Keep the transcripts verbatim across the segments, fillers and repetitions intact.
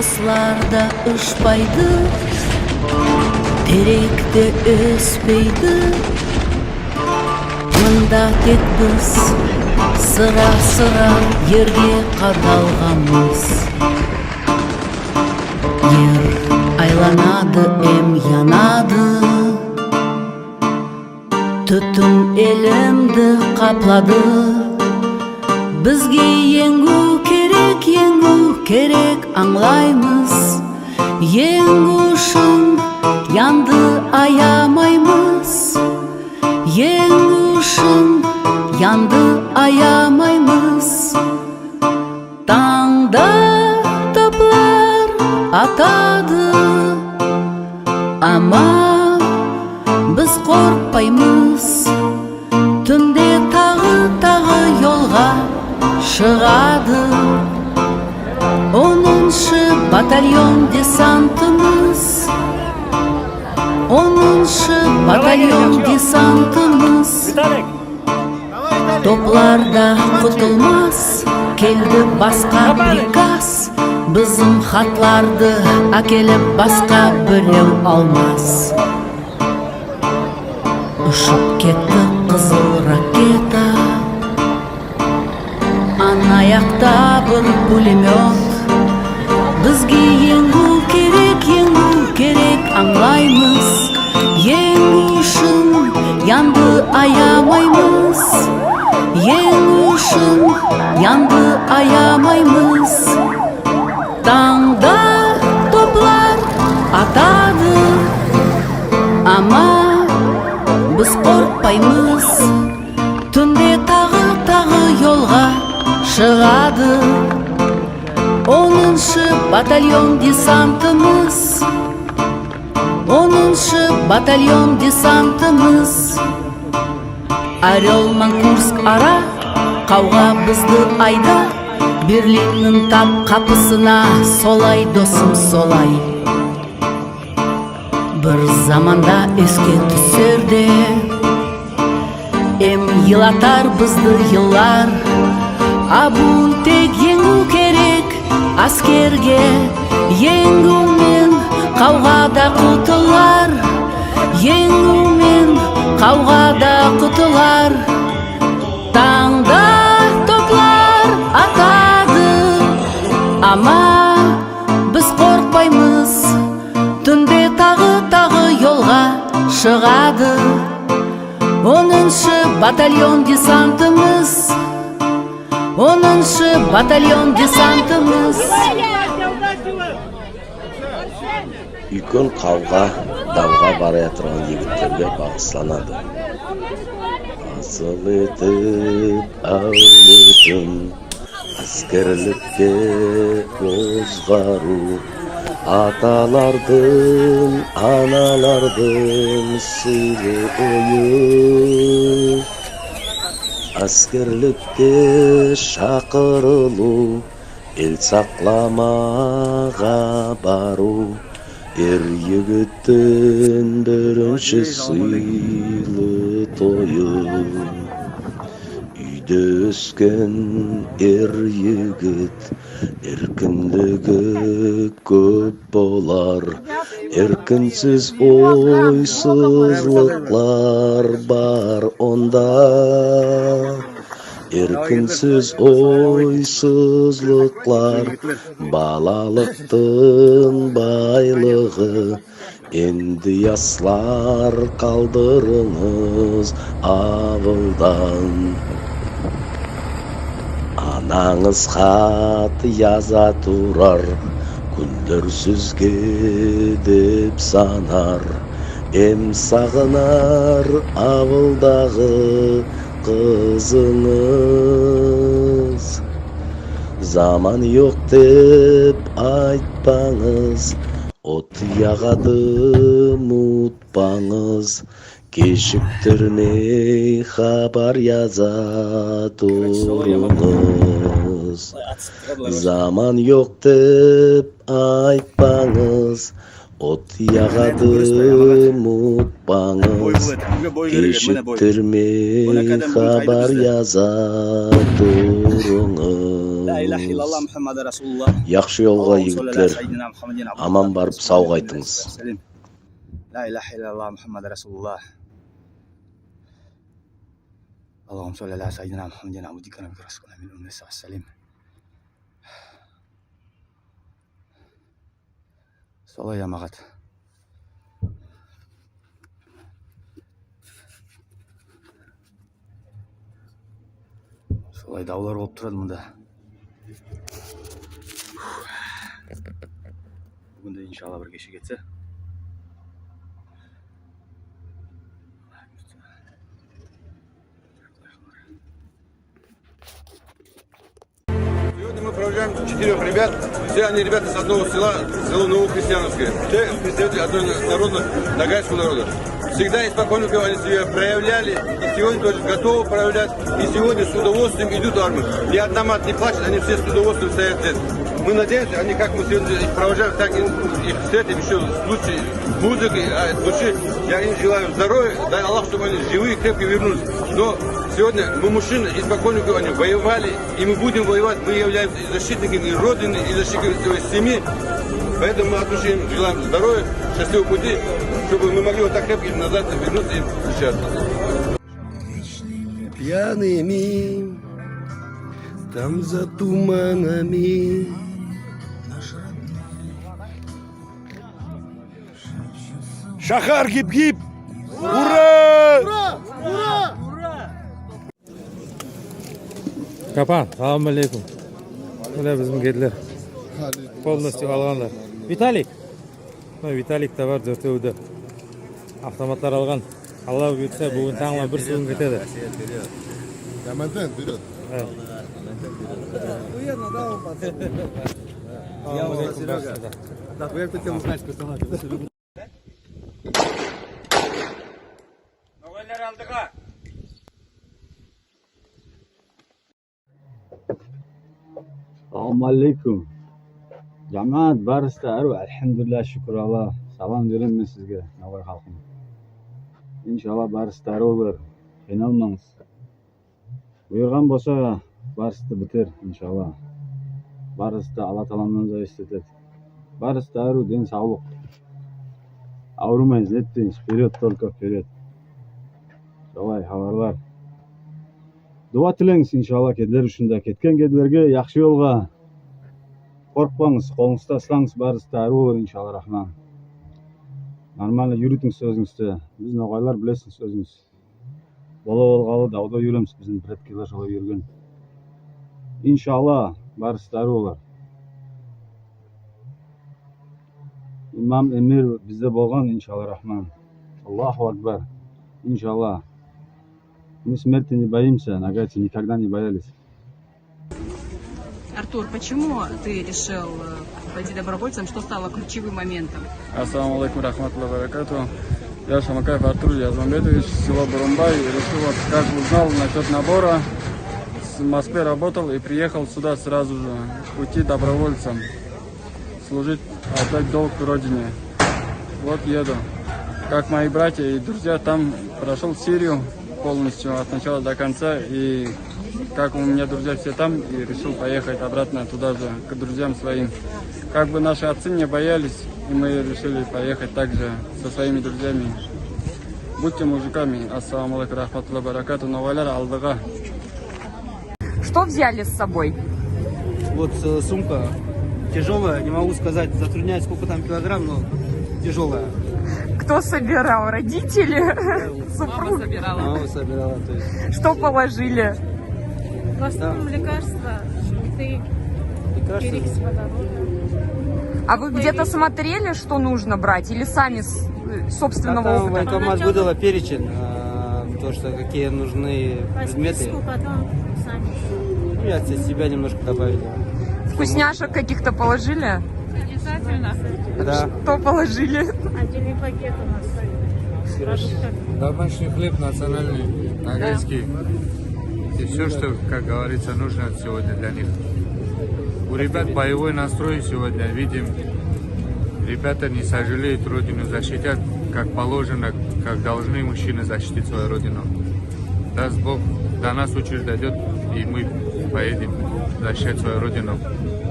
Куслар да ушпайды, терек те оьспейди. Мунда тек биз сыра-сыра ерге кадалганмыз. Ер айланады эм янады. Туьтин элимди каплады. Бизге енъуьв керек, енъуьв керек, анълаймыз. Енъуьв уьшин янды аямаймыз. Енъуьв уьшин янды аямаймыз. Танъда топлар атады, ама биз коркпаймыз. Туьнде тагы, тагы йолга шыгады оныншы батальон десантымыз. Оныншы батальон десантымыз. Топлар да кутылмас, келди баска приказ. Бизим хатларды аькелип баска бирев алмас. Ушып кетти кызыл ракета. Ана якта бир пулемёт. Бизге енъуьв керек, енъуьв керек, анълаймыз. Енъуьв уьшин янды аямаймыз. Енъуьв уьшин янды аямаймыз. Танъда топлар атады, ама биз коркпаймыз. Туьнде тагы, тагы йолга шыгады оныншы батальон десантымыз. Оныншы батальон десантымыз. Орёл ман Курск ара кавга бизди айда. Берлиннинъ тап капысына солай, досым, солай. Бир заманда эске туьсер де, эм йылатар бизди йыллар. А буьгуьн тек енъуьв керек аскерге. Енъуьв мен кавга да кутылар. Енъуьв мен кавга да кутылар. Танъда топлар атады, ама биз коркпаймыз. Туьнде тагы, тагы йолга шыгады оныншы батальон десантымыз. Оныншы батальон десантымыз. Уьйкен кавга давга бараятырган йигитлерге багысланады. Асыл этип аьвлетин аскерликке озгарув, аталардынъ, аналардынъ сыйлы ойы. Аскерликке шакырылув, эл сакламага барув, эр йигиттинъ биринши сыйлы тойы. Уьйде оьскен эр йигит эркинлиги коьп болар. Эркинсиз ойсызлыклар бар онда. Эркинсиз ойсызлыклар, балалыктынъ байлыгы. Энди, яслар, калдырынъыз авылдан. Ананъыз хат яза турар, куьнлер сизге деп санар. Эм сагынар авылдагы кызынъыз. Заман йок деп айтпанъыз, от ягады, мутпанъыз. Кешиктирмей хабар яза турынъыз. Заман йок деп айтпанъыз, От ягады, умытпанъыз, кешиктирмей хабар яза турынъыз. Яхшы йолга, йигитлер, аман барып, сав кайтынъыз. Аллахумма салли аля сайидина Мухаммадин абдика набика расулика. Амин. Умме салам. Солай, ямагат. Солай давлар болып турады мунда. Буьгуьн де, иншалла, бир кеше кетсе. Сегодня мы провожаем четырех ребят. Все они ребята с одного села, село Новохристиановское. Все представители одного народа, ногайского народа. Всегда испокон веков они себя проявляли, и сегодня тоже готовы проявлять, и сегодня с удовольствием идут в армию. Ни одна мать не плачет, они все с удовольствием стоят здесь. Мы надеемся, они, как мы сегодня их провожаем, так и их встретим еще с лучшей музыкой, а, от души. Я им желаю здоровья, дай Аллах, чтобы они живые и крепкие вернулись. Но сегодня мы мужчины, испокон веков они воевали, и мы будем воевать. Мы являемся и защитниками и Родины, и защитниками своей семьи. Поэтому мы от души им желаем здоровья, счастливого пути, чтобы мы могли вот так крепко назад вернуться и встречаться. Пьяными там за туманами. Шахар гип-гип! Ура! Капан, салам алейкум. Мине бизим кеделер. Полностью алганлар. Виталик. Мине Виталик те бар, доьртеви де. Автоматлар алган. Алла буйырса, буьгуьн танъла бир суьруьн кетеди. Вперёд! Салам алейкум, баршага. Ногайлар алдыга! Салам алейкум. Ямагат, барысы да арув, альхамдулилля, шуькир Алла. Салам беремен мен сизге, ногай халкым. Иншалла, барысы да арув болар. Кыйналманъыз. Буйырган болса, барысы да битер, иншалла. Барысы да Алла Тааладан зависит этеди. Барысы да арув, ден савлык. Авырымайынъыз, нетпейинъиз, вперёд, только вперёд. Солай хабарлар. Дуа тиленъиз, иншалла, кеделер уьшин де. Кеткен кеделерге яхшы йолга. Коркпанъыз, колынъызды тасланъыз, барысы да арув болар, иншалла рахман. Нормально юритинъиз оьзинъизди. Биз ногайлар, билесиз оьзинъиз. Бола болгалы давда юремиз, бизим предкилер солай юрген. Иншалла, барысы да арув болар. Имам, эмир бизде болган, иншалла рахман. Аллаху акбар. Иншалла. Мы смерти не боимся, ногайцы никогда не боялись. Артур, почему ты решил, э, пойти добровольцем? Что стало ключевым моментом? Ассаламу алейкум, рахматуллахи ва баракатуху. Я Шамакаев Артур Язмамбетович, село Бурумбай. И решил, вот, как узнал насчёт набора, с Москвы работал и приехал сюда сразу же, уйти добровольцем, служить, отдать долг Родине. Вот еду. Как мои братья и друзья, там прошёл Сирию полностью от начала до конца, и как у меня друзья все там, и решил поехать обратно туда же, к друзьям своим. Как бы наши отцы не боялись, и мы решили поехать также со своими друзьями. Будьте мужиками. Ассаламу алейкум, рахматуллахи ва баракатуху. Ногайлар алдыга. Что взяли с собой? Вот, э, сумка тяжёлая, не могу сказать, затрудняюсь, сколько там килограмм, но тяжёлая. Кто собирал? Родители? Супруг? Мама собирала. Мама собирала, то есть. Что положили? В основном лекарства, жгуты, перекись водорода. Лекарства. А вы где-то смотрели, что нужно брать, или сами с-, э, собственного опыта? Там военкомат выдала перечень, а, то, что какие нужны предметы. По списку потом сами. Ну, я от себя немножко добавил. Вкусняшек каких-то положили? Обязательно. Да. Что положили? Отдельный пакет у нас продуктов. Домашний хлеб национальный, ногайский. И всё, что, как говорится, нужно сегодня для них. У ребят боевой настрой сегодня, видим. Ребята не сожалеют, родину защитят, как положено, как должны мужчины защитить свою родину. Даст Бог, до нас очередь дойдёт, и мы поедем защищать свою родину.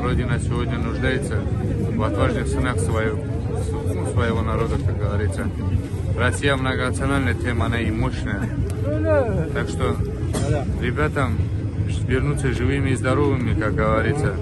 Родина сегодня нуждается в отважных сынах своего, ну, своего народа, как говорится. Россия многонациональная тема, она и мощная. Так что ребятам вернуться живыми и здоровыми, как говорится.